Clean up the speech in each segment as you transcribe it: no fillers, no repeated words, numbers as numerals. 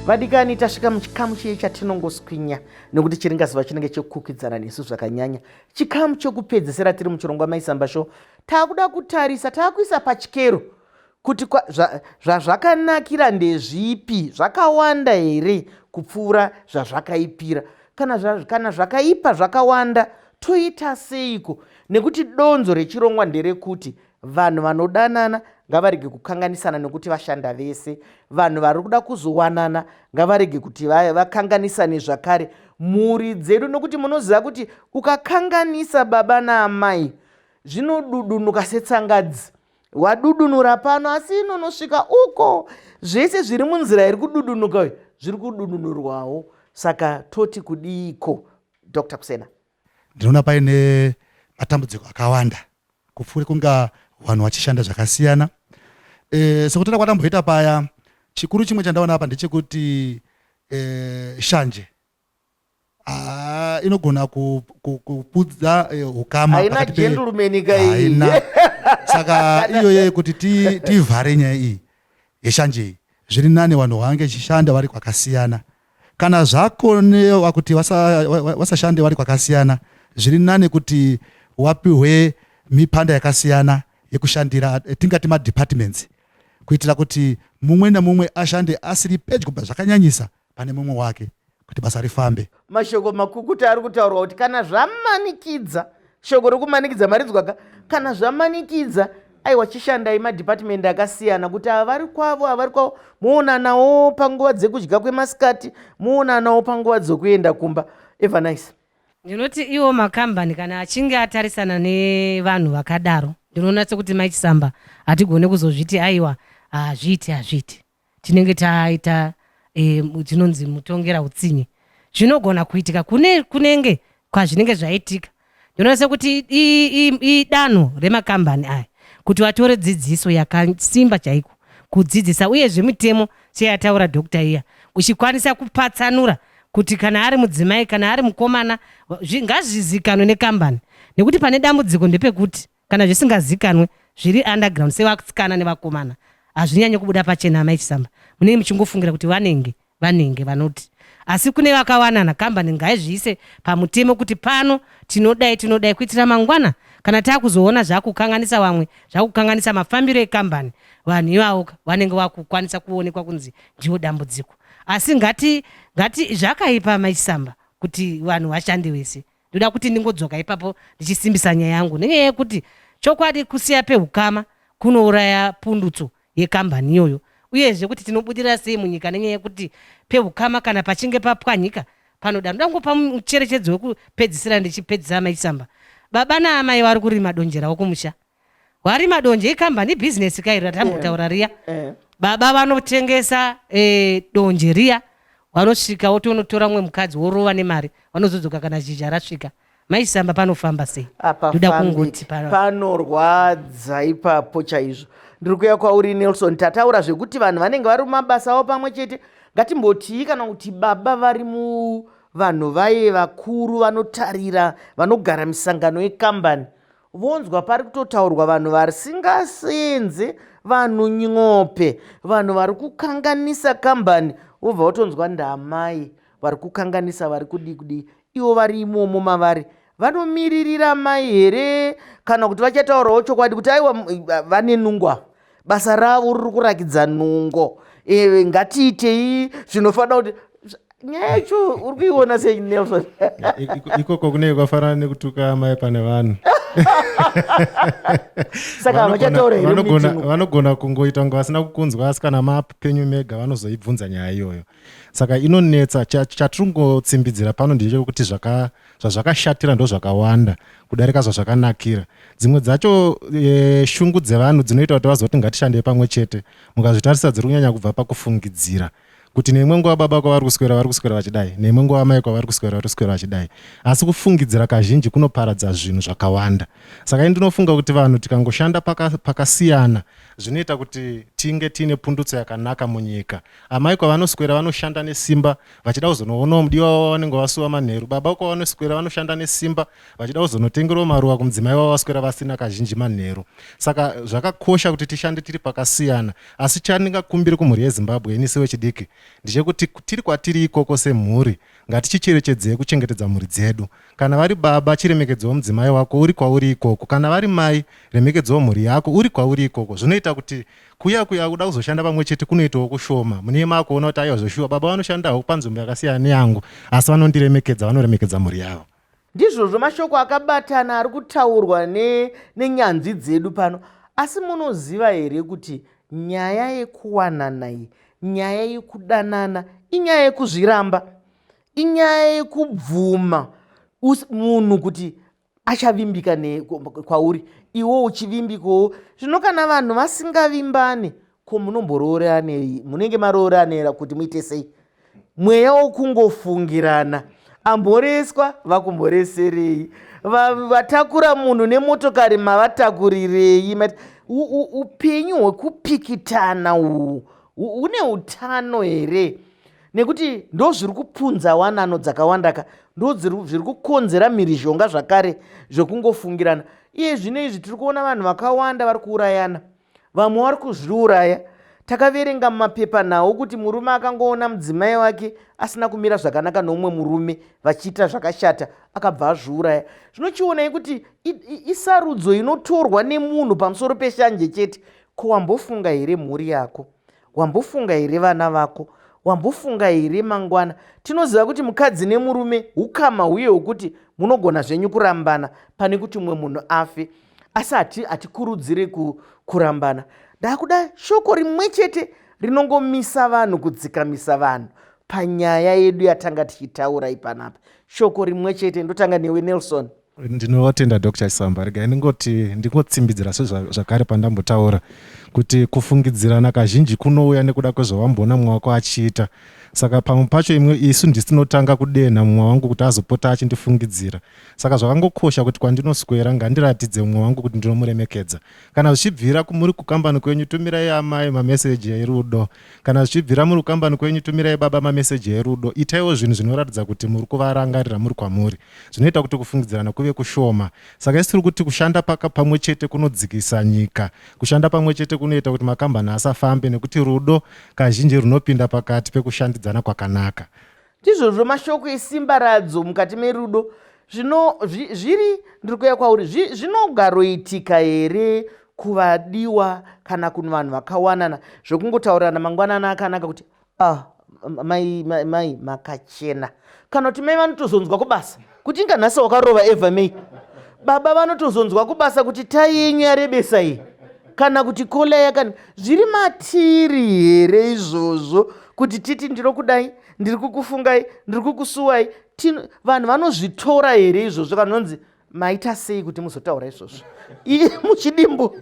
Vadikani, tasvika muchikamu chiye chatinongoswinya nekuti chiringazuva chinenge chekukukidzana nesu zvakanyanya. Chikamu chekupedzisira tiri muchirongwa Maisamba Show, taakuda kutarisa, taakuisa pachikero kuti zvazvakanakira ndezvipi, zvakawanda here kupfuura zvazvakaipira. Kana zvakaipa zvakawanda, toita seiko? Nekuti donzo rechirongwa nderekuti vanhu vanodanana ngavarege kukanganisana nekuti vashanda vese. Vanhu vari kuda kuzowanana ngavarege kuti vakanganisane zvakare mhuri dzedu, nekuti munoziva kuti ukakanganisa baba naamai zvinodudunuka setsangadzi. Wadudunura pano asi inonosvika uko, zvese zviri munzira iri kududunuka zviri kududunurwawo. Saka toti kudiiko, Dr. Kusena? Ndinoona paine matambudziko akawanda kupfuure kunga vanhu vachishanda zvakasiyana. Sekutaura kwatamboita paya, chikuru chimwe chandaona apa ndechekuti shanje inogona kupudza ukama. Haina gentleman ka iyi. Haina. Saka iyoyo kuti tivhare nyaya iyi yeshanje iyi, zviri nani vanhu vange chishanda vari kwakasiyana. Kana zvakonewa kuti vasashande vari kwakasiyana, zviri nani kuti wapihwe mipanda yakasiyana yekushandira, tingati madepartments, kuitira kuti mumwe nemumwe ashande asiri pedyo zvakanyanyisa pane mumwe wake, kuti basa rifambe. Mashoko makukuta ari kutaurwa kuti kana zvamanikidza, shoko rekumanikidza maridzwaka, kana zvamanikidza, aiwa, chishandai madhipatimendi akasiyana, kuti ava vari kwavo, ava vari kwavo, muonanawo panguva dzekudya kwemasikati, muonanawo panguva dzokuenda kumba. Eva Nice. Ndinoti iwo makambani kana achinge atarisana nevanhu vakadaro, ndinoona sekuti maichisamba hatigone kuzozviti aiwa, hazviiti, hazviiti. Tinenge taita chinonzi mutongera utsinye. Zvinogona kuitika kune kunenge kwazvinenge zvaitika. Ndinoona sekuti idanho remakambani aya kuti vatore dzidziso yakasimba chaiko kudzidzisa, uyezve mitemo seyataura Doctor iya, uchikwanisa kupatsanura kuti kana ari mudzimai, kana ari mukomana, ngazvizikanwe nekambani. Nekuti pane dambudziko ndepekuti kana zvisingazikanwe, zviri underground, sevasikana nevakomana, hazvinyanyi kubuda pachena. Amai Chisamba, munenge muchingofungira kuti vanenge vanoti, asi kune vakawanana. Kambani ngaizviise pamutemo kuti pano tinodai, tinodai, kuitira mangwana kana taakuzoona zvakukanganisa vamwe, zvakukanganisa mafambiro ekambani, vanhu ivavo vanenge vakukwanisa kuonekwa kunzi ndiwo dambudziko. Asi ngati zvakaipa, Maichisamba, kuti vanhu vashande vese. Ndoda kuti ndingodzoka ipapo ndichisimbisa nyaya yangu nenyaya yekuti chokwadi kusiya peukama kunouraya pundutso yekambani iyoyo, uyezve kuti tinobudirira sei munyika nenyaya yekuti peukama kana pachinge papwanyika panoda. Ndoda kungopa mucherechedzo wekupedzisira ndichipedzisa, Maichisamba. Baba naamai vari kurima donje ravo kumusha, warima donje, ikambani, ibhizinesi kairi ratambotaura riya. Baba vanotengesa donje riya, vanosvika wotonotora mumwe mukadzi, worova nemari, vanozodzoka kana zhizha rasvika. Maisamba, panofamba sei? Ndoda kungoti Panorwadza ipapo chaizvo. Ndiri kuuya kwauri, Nelson. Tataura zvekuti vanhu vanenge vari mumabasa avo pamwe chete. Ngatimbotii kana kuti baba vari muvanhu vaye vakuru vanotarira, vanogara misangano yekambani, vonzwa pari kutotaurwa vanhu vasingasenze, vanhu nyope, vanhu vari kukanganisa kambani, wobva watonzwa ndamai vari kukanganisa, vari kudii kudii. Ivo vari imomo mavari vanomiririra mai here, kana kuti vachataurawo chokwadi kuti aiwa, vane nungwa, basa ravo riri kurakidza nungo, ngatiitei zvinofanira? Kuti nyaya yacho uri kuiona sei, Nelson? Ikoko kunenge kwafanana nekutuka amai pane vanhu. Saka vachataura here? Vanogona kungoita kunge vasina kukunzwa, asi kana mapenyu mega vanozoibvunza nyaya iyoyo. Saka inonetsa. Chatiri kungotsimbidzira pano ndechekuti zvazvakashatira ndo zvakawanda kudarika zvazvakanakira. Dzimwe dzacho shungu dzevanhu dzinoita kuti vazoti ngatishandei pamwe chete, mukazvitarisa dziri kunyanya kubva pakufungidzira kuti neimwe nguva baba kwavari kuswera vari kuswera vachidai, neimwe nguva amai kwavari kuswera vari kuswera vachidai. Asi kufungidzira kazhinji kunoparadza zvinhu zvakawanda. Saka ini ndinofunga kuti vanhu tikangoshanda pakasiyana zvinoita kuti tinge tiine pundutso yakanaka munyika. Amai kwavanoswera vanoshanda nesimba vachida kuzonoonawo mudiwa wavo vanenge vasuwa manheru. Baba kwavanoswera vanoshanda nesimba vachida kuzonotengerawo maruva kumudzimai wavo vaswera vasina kazhinji manheru. Saka zvakakosha kuti tishande tiri pakasiyana. Asi chandingakumbiri kumhuri yeZimbabwe ini sewechidiki Ndechekuti tiri kwatiri ikoko semhuri ngatichicherechedzei kuchengetedza mhuri dzedu. Kana vari baba chiremekedzawo mudzimai wako uri kwauri ikoko. Kana vari mai remekedzawo mhuri yako uri kwauri ikoko. Zvinoita kuti kuya kuya kuda kuzoshanda pamwe chete kunoitawo kushoma. Munenge makuona kuti aiwa zveshuwa baba vanoshandawo panzvimbo yakasiyana neyangu asi vanondiremekedza, vanoremekedza mhuri yavo. Ndizvozvo mashoko akabatana ari kutaurwa nenyanzvi dzedu pano. Asi munoziva here kuti nyaya yekuwanana iyi, nyaya yekudanana, inyaya yekuzviramba, inyaya yekubvuma munhu kuti achavimbika kwauri, iwo uchivimbikawo. Zvino kana vanhu vasingavimbani, ko munomborooranei? Munenge marooranera kuti muite sei? Mweya wokungofungirana, amboreswa vakumboreserei, vatakura munhu nemotokari mavatakurirei. Upenyu hwekupikitana uhu hune utano here? Nekuti ndozviri kupunza wanano dzakawandaka, ndozviri kukonzera mhirizhonga zvakare zvekungofungirana. Iye zvino izvi tiri kuona vanhu vakawanda vari kuurayana, vamwe vari kuzviuraya. Takaverenga mumapepanhau kuti murume akangoona mudzimai wake asina kumira zvakanaka noumwe murume vachiita zvakashata, akabva azviuraya. Zvinochionai kuti isarudzo inotorwa nemunhu pamusoro peshanje chete. Ko wambofunga here mhuri yako? Wambofunga here vana vako? Wambofunga here mangwana? Tinoziva kuti mukadzi nemurume ukama huye hwekuti munogona zvenyu kurambana pane kuti mumwe munhu afe, asi hatikurudzire kurambana. Ndakuda shoko rimwe chete rinongomisa vanhu, kudzikamisa vanhu panyaya yedu yatanga tichitaura ipanapa. Shoko rimwe chete, ndotanga newe Nelson. Ndinotenda Dr. Chisamba. Regai ndingoti ndingotsimbidzira sezvakare pandambotaura kuti kufungidzirana kazhinji kunouya nekuda kwezvawamboona mumwe wako achiita. Saka pamwe pacho imwe isu ndisu tinotanga kudenha mumwe wangu kuti azopota achindifungidzira. Saka zvakangokosha kuti kwandinoswera ngandiratidze mumwe wangu kuti ndinomuremekedza. Kana zvichibvira muri kukambani kwenyu tumirai amai mameseji erudo. Kana zvichibvira muri kukambani kwenyu tumirai baba mameseji erudo. Itaiwo zvinhu zvinoratidza kuti muri kuvarangarira muri kwamuri. Zvinoita kuti kufungidzirana kuve kushoma. Saka isu tiri kuti kushanda pamwe chete kunodzikisa nyika. Kushanda pamwe chete kunoita kuti makambani asafambe nekuti rudo kazhinji runopinda pakati pekushandidzana kwakanaka. Ndizvozvo mashoko esimba radzo mukati merudo zvino zviri ndiri kuuya kwauri zvinogaroitika here kuvadiwa kana kuno vanhu vakawanana zvekungotaurirana mangwanana akanaka kuti ah, mai, mai, mai makachena, kana kuti mai vanotozonzwa kubasa kuti inga nhasi wakarova Eva May, baba vanotozonzwa kubasa kuti tai yenyu yarebesa iyi, kana kuti kola yakani. Zviri matiri here izvozvo kuti titi ndinokudai, ndiri kukufungai, ndiri kukusuwai? Vanhu vanozvitora here izvozvo kana nonzi maita sei kuti muzotaura izvozvo muchidimbu?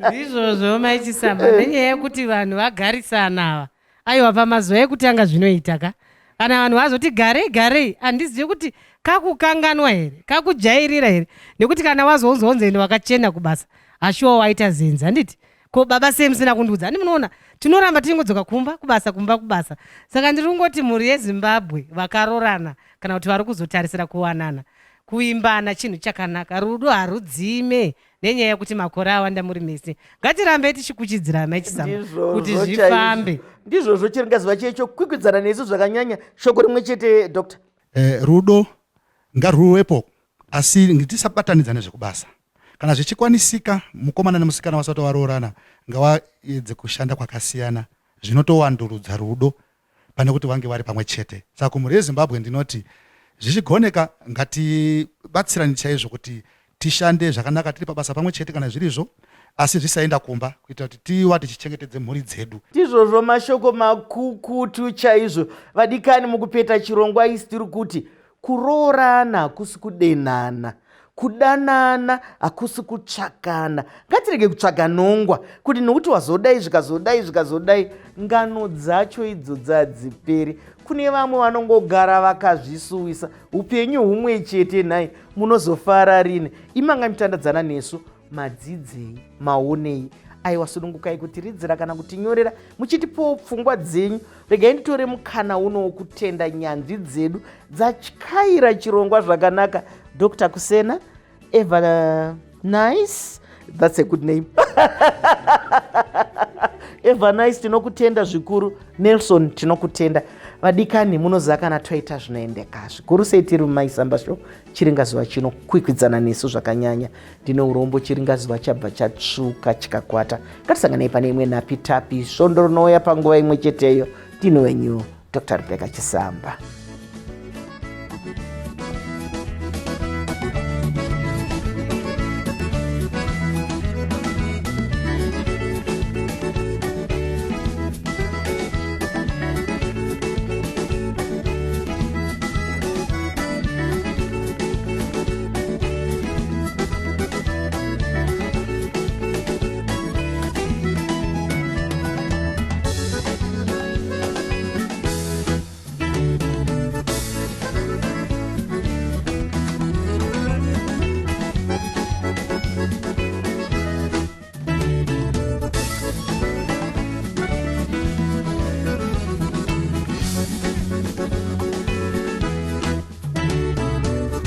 Ndizvozvo maichisamba, nenyaya yekuti vanhu vagarisana ava, aiwa, pamazuva ekutanga zvinoita ka, kana vanhu vazoti garei garei, handizivi kuti kakukanganwa here, kakujairira here, nekuti kana wazonzonzi ende wakachena kubasa, hashuwa waita zenzi, handiti? Ko baba sei musina kundiudza? Handi munoona tinoramba tichingodzoka kumba kubasa, kumba kubasa. Saka ndiri kungoti mhuri yeZimbabwe vakarorana kana kuti vari kuzotarisira kuwanana, kuimbana chinhu chakanaka. Rudo harudzime nenyaya yekuti makore awanda muri mese. Ngatirambei tichikuchidzira maichisamba kuti zvifambe. Ndizvozvo, chiringazuva checho kukwikwidzana nesu zvakanyanya. Shoko rimwe chete, Doctor. Rudo ngarwuvepo, asi tisabatanidza nezvekubasa. Kana zvichikwanisika, mukomana nemusikana vasati varoorana ngavaedze kushanda kwakasiyana, zvinotowandurudza rudo pane kuti vange vari pamwe chete. Saka kumhuri yeZimbabwe ndinoti zvichigoneka ngatibatsirane chaizvo kuti tishande zvakanaka tiri pabasa pamwe chete kana zvirizvo, asi zvisaenda kumba, kuitira kuti tiva tichichengetedze mhuri dzedu. Ndizvozvo, mashoko makukutu chaizvo. Vadikani, mukupeta chirongwa isi tiri kuti kuroorana hakusi kudenhana, kudanana hakusi kutsvakana. Ngatirege kutsvaga nongwa kuti nokuti wazodai zvikazodai zvikazodai, ngano dzacho idzodzo hadziperi. Kune vamwe vanongogara vakazvisuwisa upenyu humwe chete. Nhai, munozofara rini? Imanga mitandadzana nesu, madzidzei, maonei? Aiwa, sunungukai kutiridzira kana kutinyorera muchitipowo pfungwa dzenyu. Regai nditore mukana uno wokutenda nyanzvi dzedu dzatyaira chirongwa zvakanaka, Dr Kusena, Eva Nice, that's a good name, Evernice, tinokutenda zvikuru. Nelson, tinokutenda. Vadikani, munoziva kana toita zvinoendeka zvikuru sei tiri muMaisamba Show. Chiringazuva chinokwikwidzana nesu zvakanyanya. Ndine urombo, chiringazuva chabva chatsvuka chikakwata. Ngatisanganei pane imwe nhapitapi svondo rinouya panguva imwe cheteyo. Ndini wenyu Dr Rebecca Chisamba.